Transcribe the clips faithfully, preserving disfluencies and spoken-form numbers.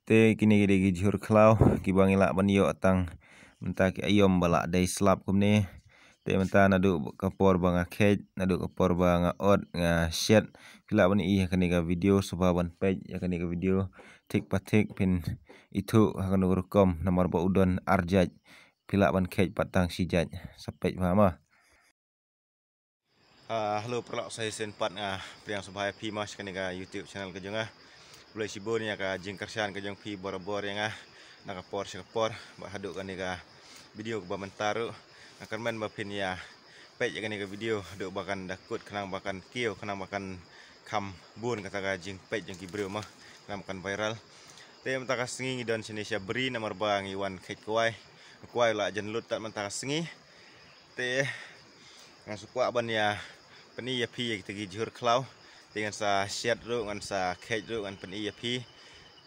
Te kine ki dei ki jhur khlaw kiba ngi lah ban ïoh tang mynta ki aïom ba lah dei slap kumne. Te mynta naduh ka por ba nga kheit, naduh ka por ba nga ot, nga shet, phi lah ban ïohi ha kane ka video, sngewbha ban peit ïa kane ka video thik pa thik, phin ithuh ha kano ka rukom namar ba u don arjait. Phi lah ban kheit pat tang shi jait. Sa peit bha ma. Ah, hello paralok, sa shisien pat nga pdiang sngewbha ïa phi ma sha kane ka YouTube channel ka jong nga. Khublei shibun ïa ka jingkyrshan ka jong phi barabor ïa nga na ka por sha ka por, bad haduh kane ka video kaba mynta ruh nga kyrmen ba phin ïa peit ïa kane ka video haduh ba kan da kut khnang ba kan kiew, khnang ba kan kham bun kata ka jingpeit jong ki briew ma, khnang ba kan viral. Te mynta ka sngi ngi don shane sha bri namar ba ngi wan kheit kwai. Kwai la jan lut tad mynta ka sngi. Te ngan sa kwah ban ïa pyni ïa phi ïa kita ki jhur khlaw. Te ngan sa shet ruh, ngan sa kheit ruh, ngan pyni ïa phi.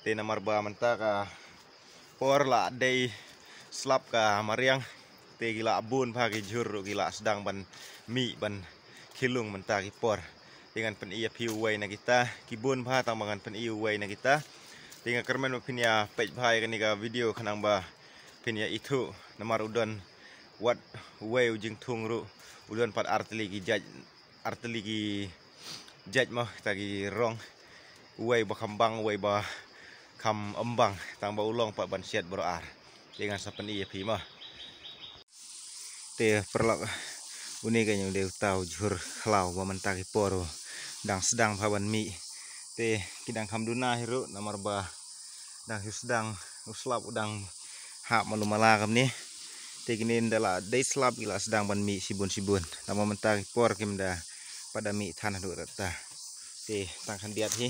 Te namar ba mynta ka por la dei slap ka mariang. Te ki la bun bha ki jhur ruh ki la sdang ban mih ban khie lung mynta ki por. Te ngan pyni ïa phi uwei na kita, ki bun bha tang ba ngan pyni uwei na kita. Te nga kyrmen ba phin ïa peit bha ïa kane ka video khnang ba phin ïa ithuh namar u don wat uwei u jingthung ruh u don pat artylli ki jait, artylli ki jait ma, kita ki rong. Uwei ba kham bang, uwei ba kham ym bang, tang ba u long pat ban shet baroh ar. Te ngan sa pyni ïa phi ma. Te paralok, une ka dei uta u jhur khlaw ba mynta ki por u dang sdang bha ban mih. Te ki dang kham duna hi ruh namar ba dang shu sdang u slap u dang hap malu mala kumne. Te kine ynda la dei slap ki la sdang ban mih shibun shibun. Namar mynta ki por kim da pat da mih than haduh katta. Te tang khyndiat hi.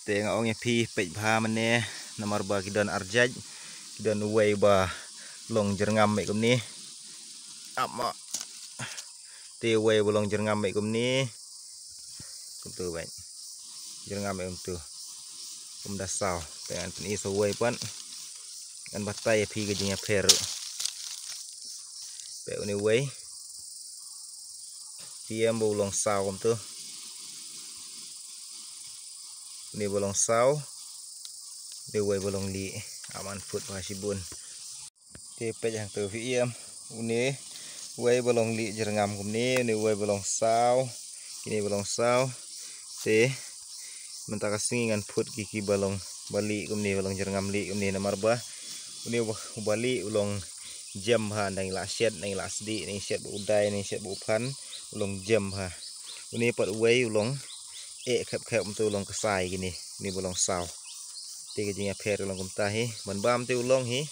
Te nga ong ïa phi peit bha mane namar ba ki don arjait, ki don uwei ba long jyrngam mih kumne. Ap ma. Te uwei ba long jyrngam mih kumne. Kumtu beit. Jyrngam mih kumtu. Kum da saw. Te ngan pyni sa uwei pat. Ngan batai ïa phi ka jingïapher ruh. Peit une uwei. Phi ïam ba u long saw kumtu. Une ba long saw. Une uwei ba long lieh. Aman phut bha shibun. Te peit hangtu phi ïam. Une uwei ba long lieh jyrngam kumne, une uwei ba long saw. Kine ba long saw. Te mynta ka sngi ngan phut ki ki ba long ba lieh kumne, ba long jyrngam lieh kumne namar ba une uba, uba lieh u long jem bha, ynda ngi la shet, ynda ngi la sdieh, ynda ngi shet ba u dai, ynda ngi shet ba u phan, u long jem bha. Une pat uwei u long eh khep khep, kumtu u long ksai kine, une ba long saw. Te ka jingïapher ka long kumta hi, ban bam te u long hi,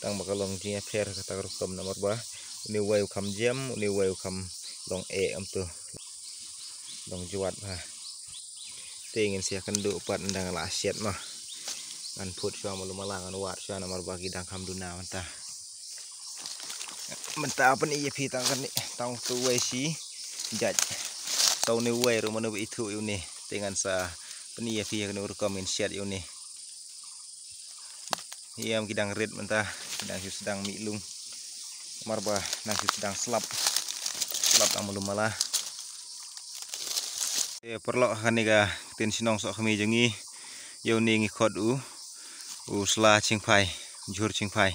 tang ba ka long jingïapher kata ka rukom namar ba une uwei u kham jem, une uwei u kham long eh, kumtu. Long jwat bha. Te ngin sa ïakynduh pat ynda nga la shet ma. Ngan phut shuwa malu mala, ngan wad shuwa namar ba ki dang kham duna mynta. Mynta pyni ïa phi tang kane, tang utu uwei shi jait. Tang une uwei ruh mano ba ithuh ïa une. Te ngan sa pyni ïa phi ïa kane u rukom ngin shet ïa une. Ïam ki dang rit mynta, ki dang shu sdang mih lung. Namar ba nang shu sdang slap. Slap dang malu mala. Te paralok, ha kane ka ktien shnong Sohkhmi jong ngi, ïa une ngi khot u, u sla Chingphai, jhur Chingphai.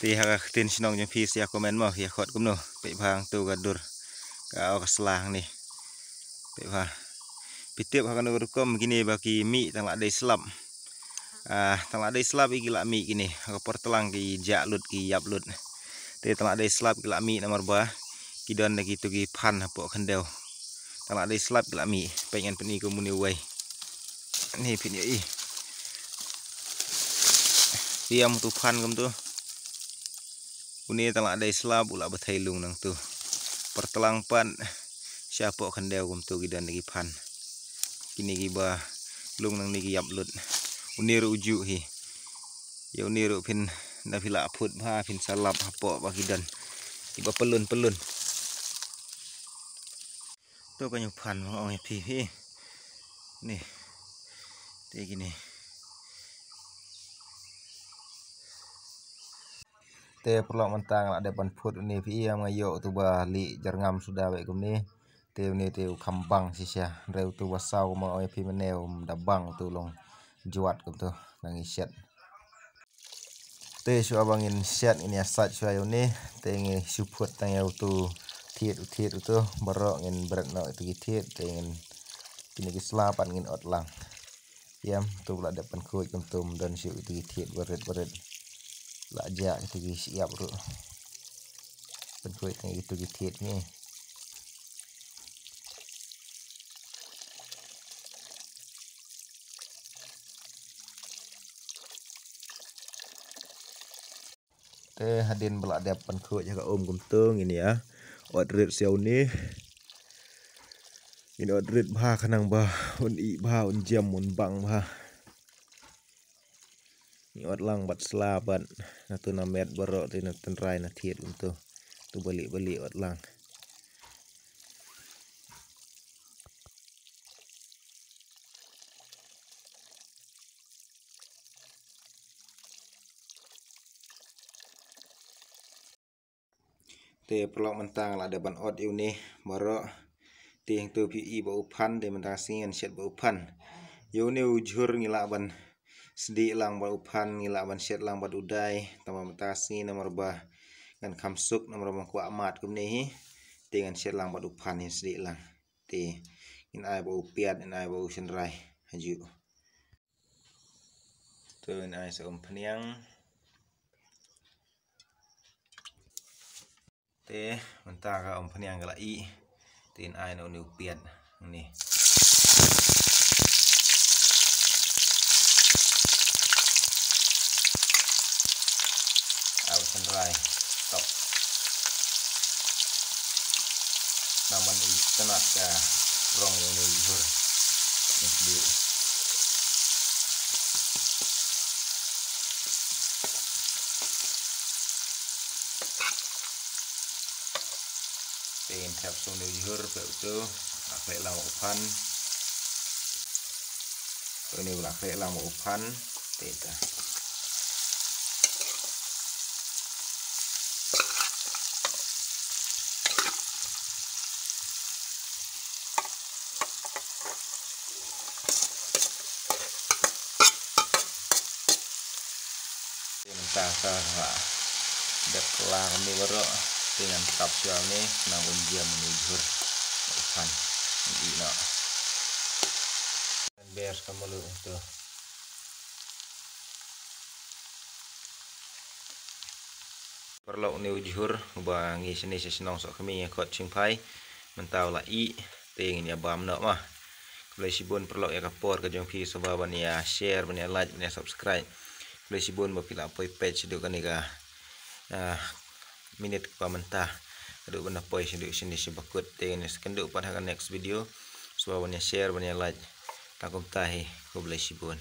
Te ha ka ktien shnong jong phi sa ïa comment mo, ïa khot kumno, peit bha hangtu ka dur. Ka, o, ka sla hangne. Peit bha. Phi tip ha kano ka rukom kine ba ki mih tang la dei slap. Ah, tang la dei slap ïa ki la mih kine. Ha ka por tlang ki jah lut, ki ïap lut. Te tang la dei slap ki la mih namar ba ki don da kitu ki phan hapoh khyndew. Tang la dei slap ki la mih. Peit ngan pyni kum une uwei. Ni pyni ïa i. Ïam tu phan kumtu. Une tang la dei slap u la batai lung nangtu. Por tlang pat shapoh khyndew kumtu ki don da ki phan. Kine kiba lung nangne ki ïap lut. Une ruh u juh hi. Ïa une ruh phin, ynda phi la phut bha phin sa lap hapoh ba ki don. Kiba pyllun pyllun. To ka ñiewphan ba nga ong ïa phi hi. Ni. Te kine. Te paralok, mynta nga la dep ban phut une, phi ïam, nga ïoh utu ba lieh jyrngam suda bad kumne. Te une te u kham bang shisha. Hynrei utu ba saw kumba nga ong ïa phi mynne um da bang, utu u long jwat kumtu, nang ngi shet. Te shuwa ba ngin shet ngin ïa sait shuwa ïa une, te ngi shu phut tang ïa utu thied, u thied utu, baroh ngin bret noh ïa utu ki thied, te ngin kine ki sla pat ngin ot lang. Ïam, tu la dep pynkhuid kumtu, don shu utu ki thied barit barit. La jah utu ki shyiap ruh. Pynkhuid tang ïa utu ki thied ngi. Te hadien ba la dep pynkhuid ha ka um kumtu ngin ïa ot rit sha une. Ngin ot rit bha khnang ba un ih bha, un jem, un bang bha. Ngi ot lang bad sla bad na tu na met baroh te na tynrai na thied kumtu. Tu bali bali ot lang. Te paralok mynta nga la dep ban ot ïa une baroh. Te hangtu phi i ba u phan, te mynta ka sngi ngan shet ba u phan. Ïa une u jhur ngi lah ban sdieh lang bad u phan, ngi lah ban shet lang bad u dai. Tang ba mynta ka sngi namar ba ngan kham suk namar ba kwah mad kumne hi. Te ngan shet lang bad u phan, ngan sdieh lang. Te ngin ai ba u piat, ngin ai ba u shynrai. Hajuh. Te ngin ai sa umphniang. Te mynta ka umphniang ka la ih. Te ngin ai na une u piat. Ni. Au shynrai. Stop. Namar i tnat ka rong ïa une u jhur. Ni dei. Te ngin thep sha une u jhur peit utu. Nga khleh lang ba u phan. Une u la khleh lang ba u phan. Te ta. Te mynta ka la dep kylla kumne baroh. Te ngan kap shuwa une, ngan wan jem une u jhur. U phan. Ngan ih noh. Ngan ber ka mluh to. Paralok, une u jhur uba ngi shane sha shnong Sohkhmi, ngi khot shingphai. Mynta u la ih, te ngin ïa bam noh ma. Khublei shibun paralok ïa ka por ka jong phi, sngewbha ban ïa share, ban ïa like, ban ïa subscribe. Khublei shibun ba phi la poi peit shaduh kane ka, ah, minit kaba mynta. Haduh ban da poi shaduh shane sha ba kut, te ngin ïa kynduh pat ha ka next video. Sngewbha ban ïa share, ban ïa like. Tang kumta hi, khublei shibun.